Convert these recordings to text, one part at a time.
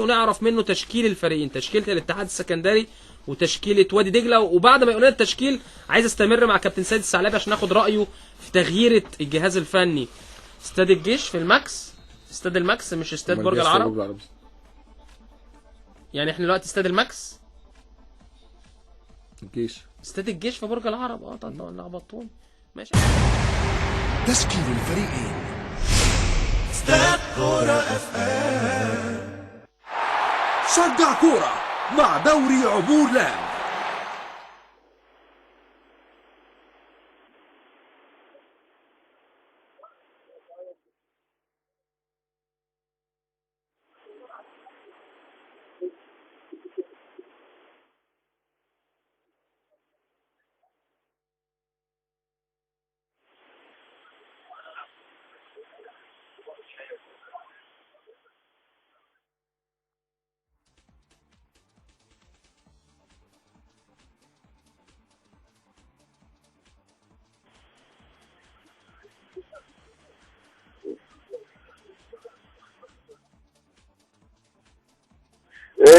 ونعرف منه تشكيل الفريقين، تشكيله الاتحاد السكندري وتشكيله وادي دجله. وبعد ما يقول لنا التشكيل عايز استمر مع كابتن سيد السعلابي عشان ناخد رايه في تغيير الجهاز الفني. استاد الجيش في الماكس، استاد الماكس مش استاد برج العرب، يعني احنا دلوقتي استاد الماكس الجيش، استاد الجيش في برج العرب. طبعا لخبطتوني. ماشي. تشكيل الفريقين. استاد كورة FM. شجع كورة مع دوري عبور لاند.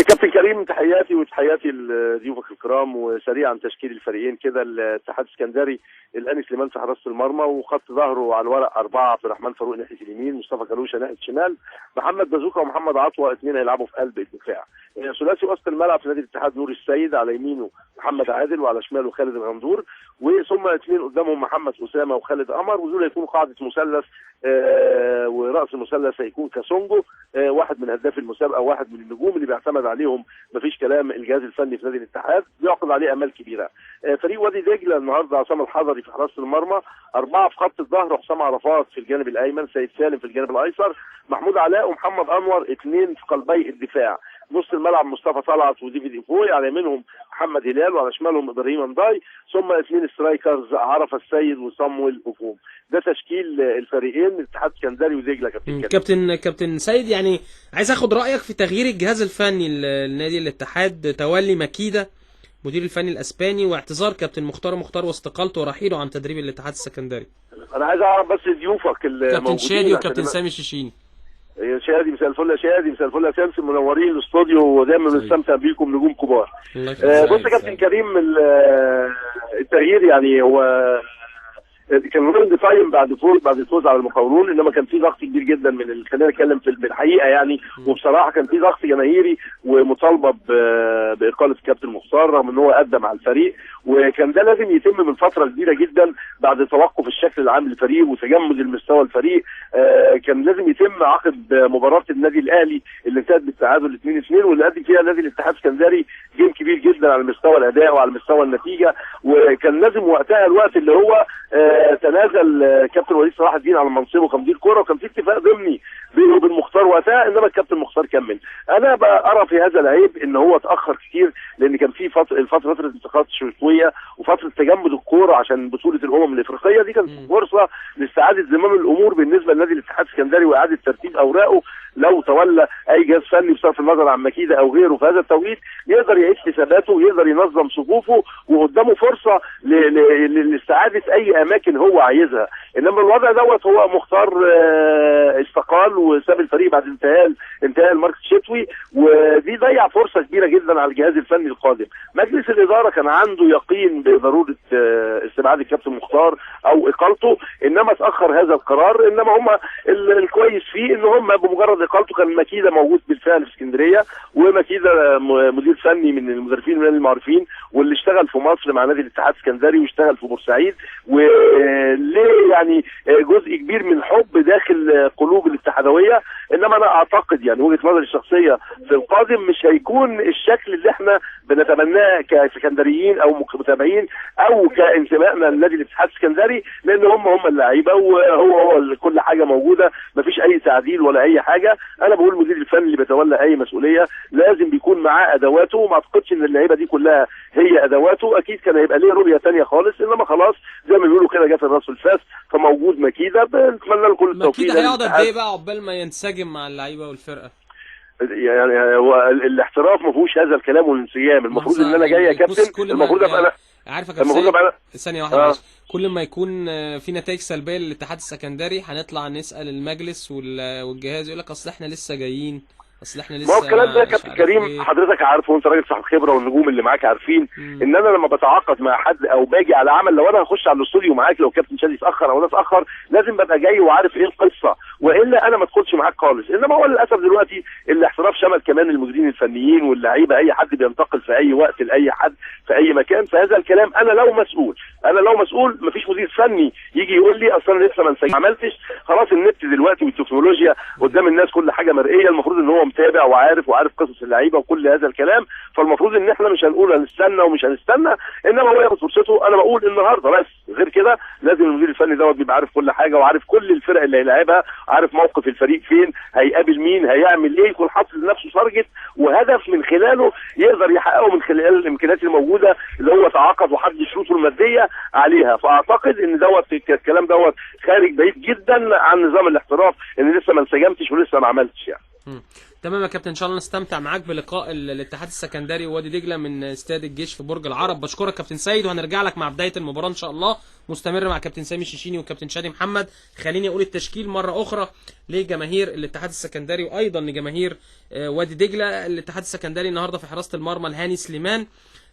كابتن كريم، تحياتي وتحياتي لضيوفك الكرام. وسريعا تشكيل الفريقين كده: الاتحاد السكندري الاني سليمان في حراسة المرمى، وخط ظهره على الورق 4: عبد الرحمن فاروق ناحية اليمين، مصطفى كالوشه ناحية الشمال، محمد بازوكا ومحمد عطوه اثنين هيلعبوا في قلب الدفاع. ثلاثي وسط الملعب في نادي الاتحاد: نور السيد على يمينه محمد عادل، وعلى شماله خالد الغندور، وثم اثنين قدامهم محمد اسامة وخالد قمر، ودول هيكونوا قاعدة مثلث، وراس المثلث هيكون كاسونجو، واحد من هداف المسابقة، واحد من النجوم اللي بيعتمد عليهم، مفيش كلام. الجهاز الفني في نادي الاتحاد بيعقد عليه امال كبيرة. فريق وادي دجله النهارده عصام الحضري في حراسة المرمى، 4 في خط الظهر: حسام عرفات في الجانب الايمن، سيد سالم في الجانب الايسر، محمود علاء ومحمد انور 2 في قلبي الدفاع. نص الملعب مصطفى طلعت وديفيد إيفوي، على يمينهم محمد هلال وعلى شمالهم ابراهيم مضاي، ثم 2 strikers عرفه السيد وصامويل اوفوم. ده تشكيل الفريقين الاتحاد السكندري ودجله. كابتن سيد، يعني عايز اخد رايك في تغيير الجهاز الفني لنادي الاتحاد، تولي ماكيدا مدير الفني الاسباني، واعتذار كابتن مختار واستقالته ورحيله عن تدريب الاتحاد السكندري. انا عايز اعرف بس ضيوفك الموجودين، كابتن شادي وكابتن سامي الشيشيني. يا شادي مساء الفل، يا شادي مساء الفل، يا سامسون، منورين الاستوديو ودايما بنستمتع بيكم، نجوم كبار. بص يا كابتن كريم، التغيير يعني هو كان round time بعد الفوز على المقاولون، انما كان في ضغط كبير جدا من خلينا نتكلم في الحقيقة يعني، وبصراحة كان في ضغط جماهيري ومطالبه باقالة الكابتن مختار رغم ان هو قدم على الفريق، وكان ده لازم يتم من فترة كبيرة جدا بعد توقف الشكل العام للفريق وتجمد المستوى الفريق. كان لازم يتم عقب مباراة النادي الاهلي اللي انتهت بالتعادل 2-2، واللي قدم فيها نادي الاتحاد السكندري game كبير جدا على مستوى الاداء وعلى مستوى النتيجة، وكان لازم وقتها الوقت اللي هو تنازل كابتن وليد صلاح الدين على منصبه كمدير كورة، وكان في اتفاق ضمني بينه وبين مختار وقتها، انما الكابتن مختار كمل. انا ارى في هذا العيب ان هو اتاخر كتير، لان كان في فترة انتقالات شتوية وفترة تجمد الكورة عشان بطوله الامم الافريقية، دي كانت فرصة لاستعادة زمام الامور بالنسبة لنادي الاتحاد السكندري واعاده ترتيب اوراقه. لو تولى اي جهاز فني بصرف النظر عن مكيده او غيره في هذا التوقيت يقدر يعيد حساباته ويقدر ينظم صفوفه، وقدامه فرصة لاستعادة اي اماكن هو عايزها. انما الوضع دوت هو مختار استقال وساب الفريق بعد انتهاء الماركت الشتوي، ودي ضيع فرصة كبيرة جدا على الجهاز الفني القادم. مجلس الادارة كان عنده يقين بضرورة استبعاد الكابتن مختار او اقالته، انما اتاخر هذا القرار. انما هم الكويس فيه ان هم بمجرد اقالته كان مكيده موجود بالفعل في اسكندرية، ومكيده مدير فني من المدربين المعروفين واللي اشتغل في مصر مع نادي الاتحاد السكندري واشتغل في بورسعيد، وليه يعني جزء كبير من حب داخل قلوب الاتحادويه. انما انا اعتقد يعني وجهه نظري الشخصية في القادم مش هيكون الشكل اللي احنا بنتمناه كسكندريين او متابعين او كانتمائنا لنادي الاتحاد السكندري، لان هم اللعيبة وهو هو كل حاجة موجودة، مفيش اي تعديل ولا اي حاجة. انا بقول المدير الفني اللي بيتولى اي مسؤولية لازم بيكون معاه ادواته، وما اعتقدش ان اللعيبة دي كلها هي ادواته، اكيد كان هيبقى ليه رؤية ثانية خالص. انما خلاص زي ما بيقولوا كده جت الراس والفاس، فموجود مكيده، بنتمنى له كل التوفيق. مكيده هيقعد قد ايه بقى عقبال ما ينسجم مع اللعيبة والفرقة؟ يعني هو الاحتراف ما فيهوش هذا الكلام والانسجام. المفروض ان انا جاي يا كابتن، المفروض ابقى انا عارف يا كابتن، ثانية واحدة بس، كل ما يكون في نتائج سلبية للاتحاد السكندري هنطلع نسال المجلس والجهاز، يقول لك اصل احنا لسه جايين اصل احنا لسه ما هو الكلام ده يا مش كابتن عارف كريم إيه. حضرتك عارفه وانت راجل صاحب خبره والنجوم اللي معاك عارفين ان انا لما بتعاقد مع حد او باجي على عمل، لو انا هخش على الاستوديو معاك، لو كابتن شادي اتاخر او انا اتاخر، لازم ببقى جاي وعارف ايه القصة، والا انا ما ادخلش معاك خالص. انما هو للاسف دلوقتي الاحتراف شمل كمان المديرين الفنيين واللعيبة، اي حد بينتقل في اي وقت لاي حد في اي مكان. فهذا الكلام انا لو مسؤول مفيش مدير فني يجي يقول لي اصل انا لسه ما عملتش. خلاص النت دلوقتي والتكنولوجيا قدام الناس كل حاجة مرئية، المفروض ان هو متابع وعارف قصص اللعيبة وكل هذا الكلام. فالمفروض ان احنا مش هنقول هنستنى ومش هنستنى، انما هو ياخد فرصته. انا بقول النهارده بس، غير كده لازم المدير الفني دوت بيبقى عارف كل حاجة وعارف كل الفرق اللي هيلاعبها، عارف موقف الفريق فين، هيقابل مين، هيعمل ايه، يكون حاطط لنفسه target وهدف من خلاله يقدر يحققه من خلال الامكانيات الموجودة اللي هو تعاقد وحدد شروطه المادية عليها. فاعتقد ان دوت الكلام دوت خارج بعيد جدا عن نظام الاحتراف، ان لسه ما انسجمتش ولسه ما عملتش يعني. تمام يا كابتن، ان شاء الله نستمتع معاك بلقاء الاتحاد السكندري ووادي دجله من استاد الجيش في برج العرب. بشكرك كابتن سيد، وهنرجع لك مع بداية المباراة ان شاء الله. مستمر مع كابتن سامي الشيشيني وكابتن شادي محمد. خليني اقول التشكيل مرة اخرى لجماهير الاتحاد السكندري وايضا لجماهير وادي دجله. الاتحاد السكندري النهارده في حراسة المرمى الهاني سليمان،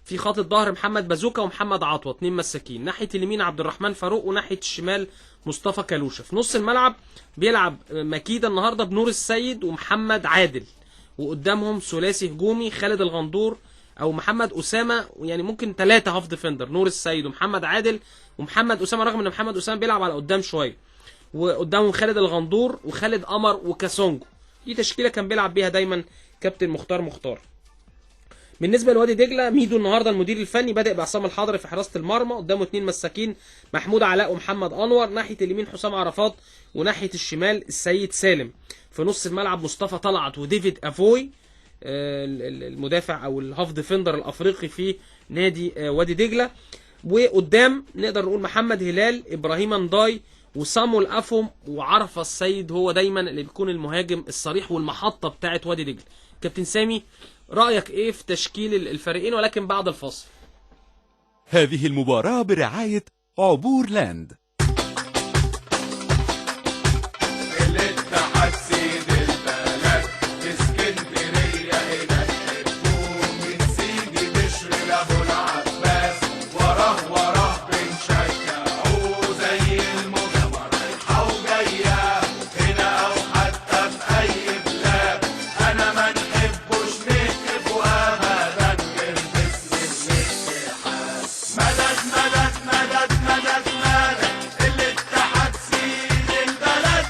في خط الظهر محمد بازوكا ومحمد عطوه، 2 مساكين، ناحية اليمين عبد الرحمن فاروق وناحية الشمال مصطفى كالوشه. في نص الملعب بيلعب مكيده النهارده بنور السيد ومحمد عادل، وقدامهم ثلاثي هجومي خالد الغندور او محمد اسامة، يعني ممكن 3 half defender، نور السيد ومحمد عادل ومحمد اسامة، رغم ان محمد اسامة بيلعب على قدام شوية، وقدامهم خالد الغندور وخالد قمر وكاسونجو. دي تشكيله كان بيلعب بيها دايما كابتن مختار. بالنسبة لوادي دجله، ميدو النهارده المدير الفني بادئ بعصام الحضري في حراسة المرمى، قدامه 2 مساكين محمود علاء ومحمد انور، ناحية اليمين حسام عرفات وناحية الشمال السيد سالم. في نص الملعب مصطفى طلعت وديفيد افوي المدافع او ال half defender الافريقي في نادي وادي دجله، وقدام نقدر نقول محمد هلال، ابراهيم انداي، وسامويل افوم، وعرفه السيد هو دايما اللي بيكون المهاجم الصريح والمحطه بتاعه وادي دجله. كابتن سامي، رأيك ايه في تشكيل الفريقين ولكن بعد الفاصل؟ هذه المباراة برعاية عبور لاند. الاتحاد سيد البلد، اسكندرية هنا تحبوه، من سيدي بشر لأبو العباس، وراه وراه بنشجعوه، زي الموجة رايحة وجاية، هنا أو حتى في أي بلاد، أنا ما نحبوش نهتفوا أبدا غير باسم الاتحاد. مدد مدد مدد مدد مدد، الاتحاد سيد البلد،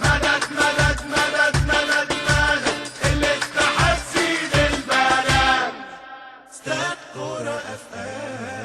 مدد مدد مدد مدد مدد، الاتحاد سيد البلد. استاد كورة FM.